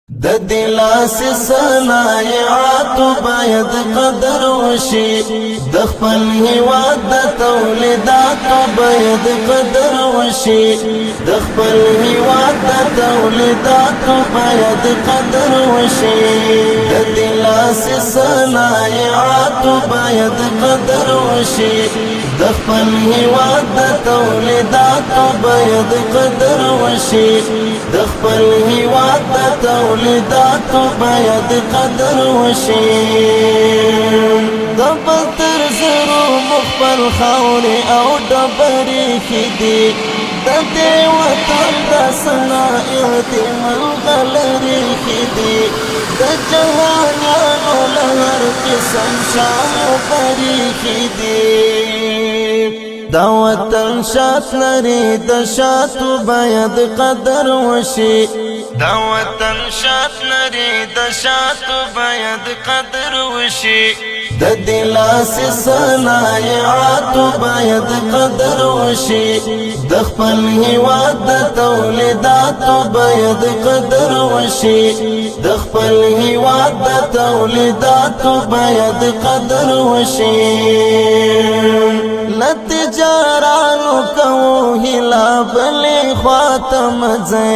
د دلاس صنایعات باید قدر وشي، د خپل هیواد د تولیدات باید قدر وشي، د خپل هیواد د تولیدات باید قدر وشي، د دلاس صنایعات باید قدر وشي، د خپل هیواد د تولیدات باید قدر وشي، د خپل هیواد د تولیدات باید قدر وشي. د بل زرو مخبل خاورې او ډبرې خدي، د دې وطن د صنایع دي ملغلرې خدي، د جهانیانو له هر قسم شامو پرې دي. دا وطن شات لري، د شاتو باید قدر وشي. دا وطن شات لري، د شاتو باید قدر وشي. د دلاس صنایعات باید قدر وشي، د خپل هیواد د تولیدات باید قدر وشي، د خپل هیواد د تولیدات باید قدر وشي. لتجارانو کو هلا بلې خواته مزه،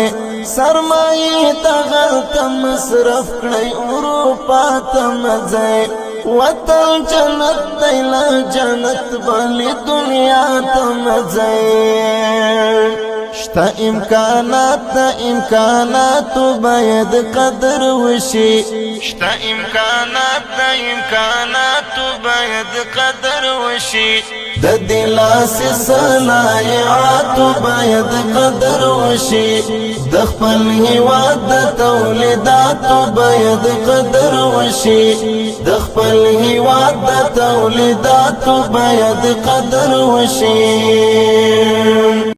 سرمایه دغلت مصرف کړی اروپا ته مزه. وطن جنت دی، له جنت بلې دنیا ته مزه. شته امکانات، د امکاناتو باید قدر وشي. شته امکانات، د امکاناتو باید قدر وشي. د دلاس صنایعات باید قدر وشي، د خپل هیواد د تولیدات باید قدر وشي، د خپل هیواد د تولیدات باید قدر وشي.